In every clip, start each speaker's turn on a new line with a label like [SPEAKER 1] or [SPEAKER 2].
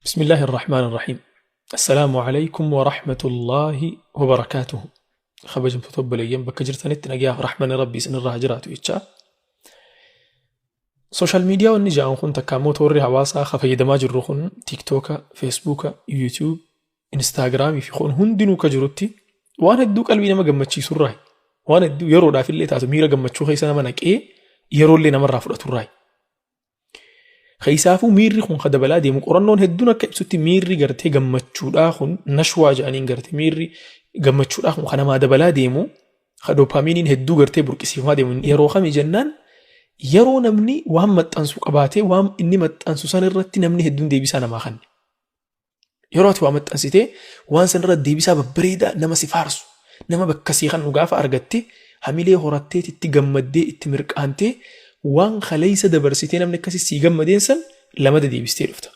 [SPEAKER 1] بسم الله الرحمن الرحيم. السلام عليكم ورحمة الله وبركاته. Kabajamtoota obboleeyyan, bakka jirtanitti nagaa rahmanni Rabbii isinirraa haa jiraatu jechaa. Social media wanni ja'an kun, takka immoo toorri hawaasaa ka fayyadamaa jirru kun, TikToka, Facebooka, YouTube, Instagramii fi kun hundinuu ka jirutti waan hedduu qalbii nama gammachiisurraa, waan hedduu yeroodhaaf illee taatu miira gammachuu keessa nama naqee yeroollee namarraa fudhaturraa. Keessaafuu miirri kun ka dabalaa deemu, qorannoon hedduun akka ibsutti, miirri gartee gammachuudhaa kun, nashwaa jedhaniin, gartee miirri gammachuudhaa kun kan namaa dabalaa deemu, ka dopamineiin hedduu gartee burqisiifamaa deemu yeroo kami jennaan, yeroo namni waan maxxansu qabaatee waan inni maxxansu san irratti namni hedduun deebisaa namaa kanne. Yeroo ati waa maxxansitee waan san irratti deebisaa babbareedaa nama si faarsu, nama bakka sii kan gaafa argatte, hamilee horattee itti gammaddee itti mirqaantee, waan kaleessa dabarsitee namni akkasii sii gammadeen san lamada deebistee dhufta.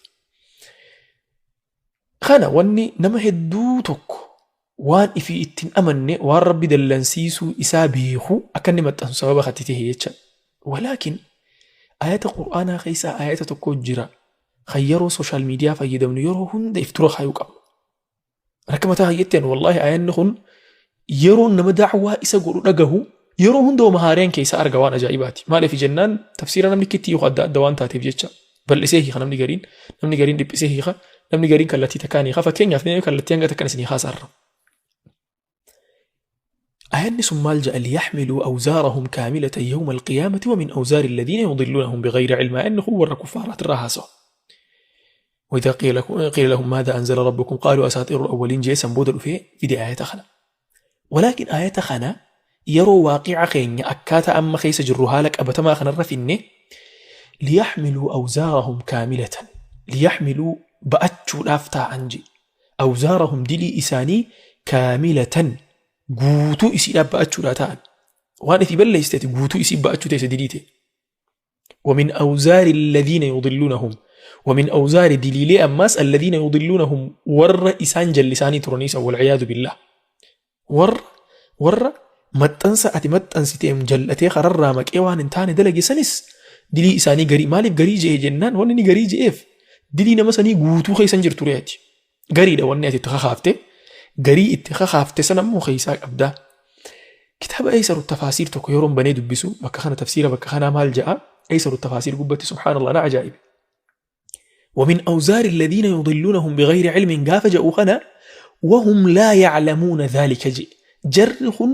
[SPEAKER 1] Kana wanni nama hedduu tokko waan ifii ittiin amanne, waan Rabbi dallansiisuu isaa beeku akka inni maxxansu sababa katti ta'e jecha. Walaakin ayata Qur'aanaa keessaa ayata tokko jira kan yeroo social media fayyadamnu yeroo hunda if dura kaayuu qabnu. Akka mataa hayyatteen, wallaahi, ayanni kun yeroo nama da'waa isa godhu dhagahu yeroo hunda oma haareen keessa arga, waan ajaa'ibaati. Maaliif jennaan, tafsiira namni kitti hiiku adda adda waan taateef jecha. Bal'isee hiika namni gariin, namni gariin dhiphisee hiika, namni gariin kallattii takkaan hiika. Fakkeenyaaf, kallattii hanga takkan isinii haasaarra. Ayanni sun maal jedha? ليحملوا أوزارهم كاملة يوم القيامة ومن أوزار الذين يضلونهم بغير علم. Ayanni kun warra kuffaaraat irraa haasawa. وإذا قيل لهم ماذا أنزل ربكم قالوا أساطير الأولين jee san booda dhufee fide ayata kana. ولكن ayata kana yeroo waaqica keenya akkaataa amma keessa jirru haala qabatamaa kanarra finne, ليحملوا أوزارهم كاملة, ليحملوا ba'achuudhaaf taa'an je, أوزارهم dilii isaanii, كاملة guutuu isiidhaaf ba'achuudhaa ta'an, waan ifii balleessiteeti guutuu isii ba'achuu teesse dilii ta'e. ومن أوزار الذين يضلونهم, ومن أوزار diliilee ammaas, الذين يضلونهم warra isaan jallisaanii turaniisa, والعياذ بالله, warra maxxansa ati maxxansiteem jal'atee kararraa maqee waan hin taane dalage sanis dilii isaanii garii. Maaliif garii je'e jennaan, wanni inni garii je'eef dilii nama sanii guutuu keessan jirtu re'ati. Gariidha wanni ati itti kakaafte, garii itti kakaafte sana ammoo keessaa qabdaa. Kitaaba Eeysaru Tafaasiir tokko yeroo banee dubbisu bakka kana, tafsiira bakka kanaa maal ja'a? Eeysaru Tafaasiir gubbatti, subhaanallah, na ajaa'ibe. ومن أوزار الذين يضلونهم بغير علم gaafa ja'u kana, وهم لا يعلمون ذلك je. Jarri kun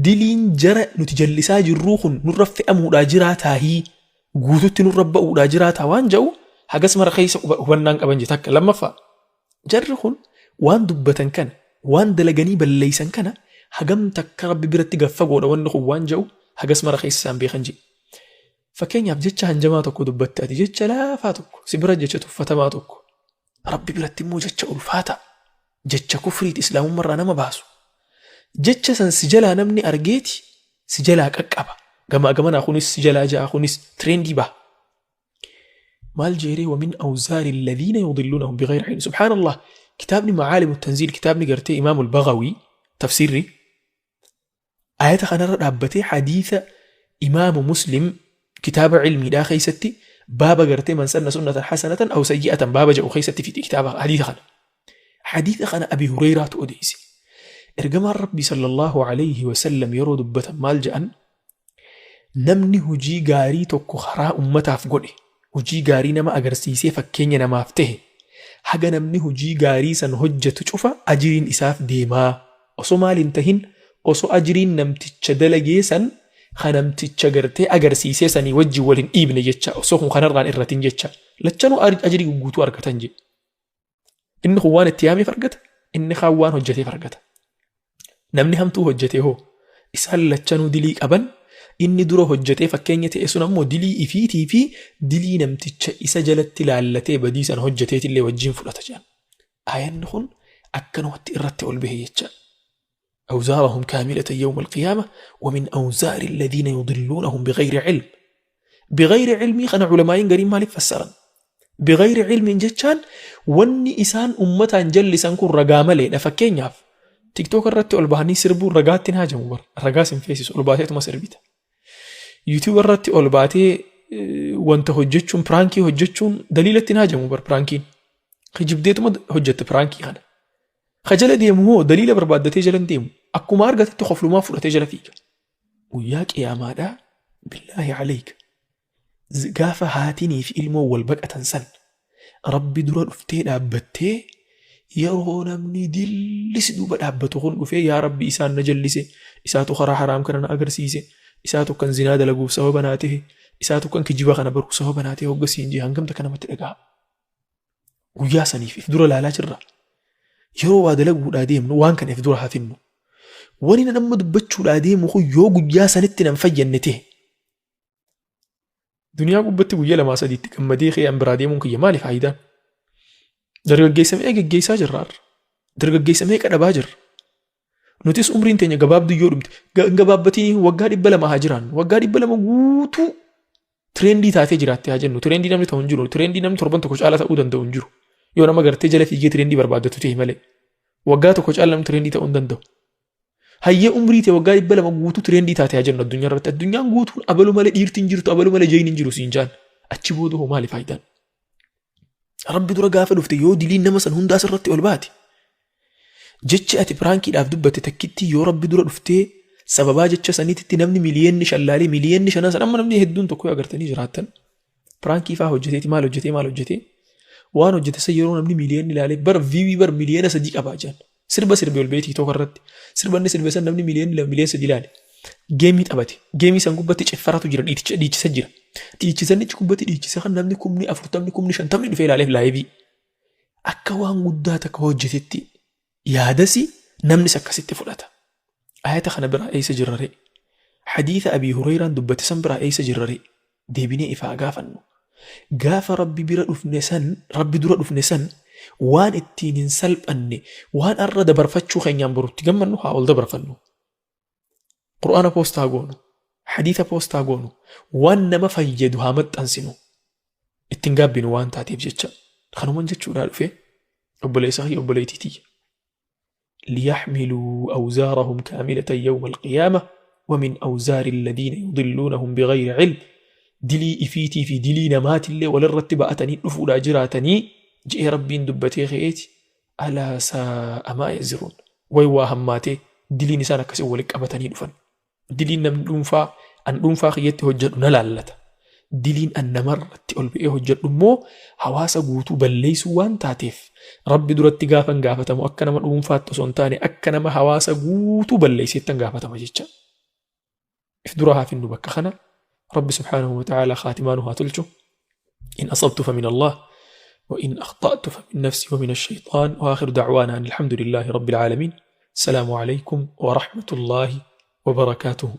[SPEAKER 1] diliin jara nuti jallisaa jirruu kun nurra fe'amuudhaa jiraataahii, guututti nurra ba'uudhaa jiraataa waan ja'u hagas mara keessa hubannaan qaban je. Takka lammaffaa, jarri kun waan dubbatan kana, waan dalaganii balleeysan kana, hagam takka Rabbi biratti gaffa godha wanni kun waan ja'u hagas mara keessa isaan beekan je. Fakkeenyaaf, jecha hanjamaa tokko dubbatte ati, jecha laafaa tokko si bira, jecha tuffatamaa tokko, Rabbi biratti immoo jecha ulfaata, jecha kufriiti, islaamummaarraa nama baasu. Jecha san si jalaa namni argeeti si jalaa qaqqaba. Gamaa gamanaa kunis si jalaa ja'a, kunis trendii baha. Maal jeeree? ومن أوزار الذين يضلونهم بغير علم. سبحان الله, kitaabni معالم التنزيل, kitaabni gartee Imaamul Bagawi tafsiirri, ayata kanarra dhaabbatee hadiisa Imaamu Muslim kitaaba cilmiidhaa keessatti baaba gartee من سن سنة حسنة أو سيئة baaba jedhu keessatti fide kitaaba hadiisa kana. Hadiisa kana Abi Hureyraatu odeesse. Ergamaan Rabbi صلى الله عليه وسلم yeroo dubbatan maal jedhan? Namni hojii gaarii tokko karaa ummataaf godhe, hojii gaarii nama agarsiisee fakkeenya namaaf ta'e, haga namni hojii gaarii san hojjetu cufa ajiriin isaaf deemaa, osoo maal hin tahin, osoo ajiriin namticha dalagee san ka namticha gartee agarsiisee sanii wajjin wal hin dhiibne jecha, osoo kun kanarraan irratin jecha, lachanuu ajirii guutuu argatan je. Inni kun waan itti yaameef argata, inni kaan waan hojjeteef argata. Namni hamtuu hojjete hoo? Isaan lachanuu dilii qaban. Inni dura hojjetee fakkeenya ta'e sun ammoo dilii ifiitii fi dilii namticha isa jalatti laallatee badii sana hojjeteetillee wajjin fudhata jedhan. Ayanni kun akkanumatti irratti ol bahe jecha. أوزارهم كاملة يوم القيامة ومن أوزار الذين يضلونهم بغير علم. بغير علم kana culamaa'iin gariin maaliif fassaran? بغير علم jechaan wanni isaan ummataan jallisan kun ragaa maleedha. Fakkeenyaaf, TikTok irratti ol bahanii sirbuun ragaatti hin haajamu bara. Ragaa sin feesisu, ol baateetuma sirbita. YouTube irratti ol baatee wanta hojjechuun, prankii hojjechuun daliilatti hin haajamu bara prankiin. Kijibdeetuma hojjette piraankii kana. Ka jala deemu hoo daliila barbaaddatee jala hin deemu. Akkuma argatetti koflumaa fudhatee jala fiiga. Guyyaa qiyaamaadhaa billaahi aleyka gaafa haatinii fi ilmoon wal baqatan san Rabbi dura dhuftee dhaabbattee yeroo namni dilli si duuba dhaabbatu kun dhufee yaa Rabbi isaan na jallise isaatu karaa haraam kana na agarsiise isaatu kan zinaa dalaguuf sababa naa ta'e isaatu kan kijiba kana baruuf sababa naa ta'e hogga siin jee hangam takka namatti dhaga'ama. Guyyaa saniif if dura laalaa jirra. Yeroo waa dalaguudhaa deemnu waan kana if dura haa finnu. Wani nan amma dubbachuudhaa deemu kun yoo guyyaa sanitti nan fayyanne ta'e Duniyaa gubbatti guyya lamaa sadiitti gammadee ka'ee an biraa deemuun kiyya maali faayidaan? Dargaggeessa meeqa geggeessaa jirra har'a? Dargaggeessa meeqa dhabaa jirra? Nutis umriin teenya gabaabduu yoo dhumte hin gabaabbatiin waggaa 200 haa jiraannu. Waggaa 200 guutuu tireendii taatee jiraatte haa jennu. Tireendii namni ta'u hin jiru. Tireendii namni torban tokko caalaa ta'uu danda'u hin jiru. Yoo nama gartee jala fiigee tireendii barbaaddatu ta'e malee. Waggaa tokko caalaa namni tireendii ta'uu hin danda'u. Hayyee umrii tee waggaa 200 guutuu tireendii taate haa jennu addunyaa irratti. Addunyaan guutuun abalu malee dhiirti hin jirtu, abalu malee jayni hin jiru siin jaan. Achi booda hoo maali faayidaan? Rabbi dura gaafa dhufte yoo diliin nama san hundaa sirratti ol baate. Jechi ati piraankiidhaaf dubbatte takkittii yoo Rabbi dura dhuftee sababaa jecha saniititti namni miliyeenni shallaalee miliyeenni shanan san amma namni hedduun tokko yoo agartanii jiraattan piraankii faa hojjeteeti maal hojjetee maal hojjetee waan hojjete san yeroo namni miliyeenni ilaalee bar viiwii bar miliyeena 3 qabaa jiran. Sirba sirbe ol ba'ee TikTok irratti. Sirba inni sirbe san namni miliyoonni 2 miliyoona 3 ilaale. Geemii taphate. Geemii san gubbatti ciffaratu jira dhiiticha dhiichisa jira. Dhiichisa inni achi gubbatti dhiichise kan namni kumni 40 kumni 50 dhufee ilaaleef laayivii. Akka waan guddaa takka hojjetetti yaadasi namnis akkasitti fudhata. Ayata kana biraa eessa jirra ree? Hadiisa Abii Hureyraan dubbate san biraa eessa jirra ree? Deebinee if haa gaafannu. Gaafa Rabbi bira dhufne san, Rabbi dura dhufne san waan ittiin hin salphanne, waan arra dabarfachuu keenyaan boru itti gammannu haa ol dabarfannu. Qur'aana post haa goonu. Hadiisa post haa goonu. Waan nama fayyadu haa maxxansinu. Ittiin gaabbinu waan taateef jecha. Kanuman jechuudhaa dhufe obboleessa kiyya obboleettii tiyya. ليحملوا أوزارهم كاملة يوم القيامة ومن أوزار الذين يضلونهم بغير علم dilii ifiitii fi dilii namaatillee walirratti ba'atanii dhufuudhaa jiraatanii je'ee Rabbiin dubbatee ka'eeti alaa saa'a maa yaziruun way waa hammaatee diliin isaan akkasii walitti qabatanii dhufan. Diliin namni dhuunfaa an dhuunfaa kiyyatti hojjedhu na laallata. Diliin an namarratti ol ba'ee hojjedhu immoo hawaasa guutuu balleessuu waan taateef Rabbi duratti gaafan gaafatamu akka nama dhuunfaatti osoo hin taane akka nama hawaasa guutuu balleesseettan gaafatama jecha. If dura haa finnu bakka kana Rabbi subhaanahu wa ta'ala khaatimaa nu haa tolchu. إن أصبت فمن الله وإن أخطأت فمن نفسي ومن الشيطان وآخر دعوانا أن الحمد لله رب العالمين السلام عليكم ورحمة الله وبركاته.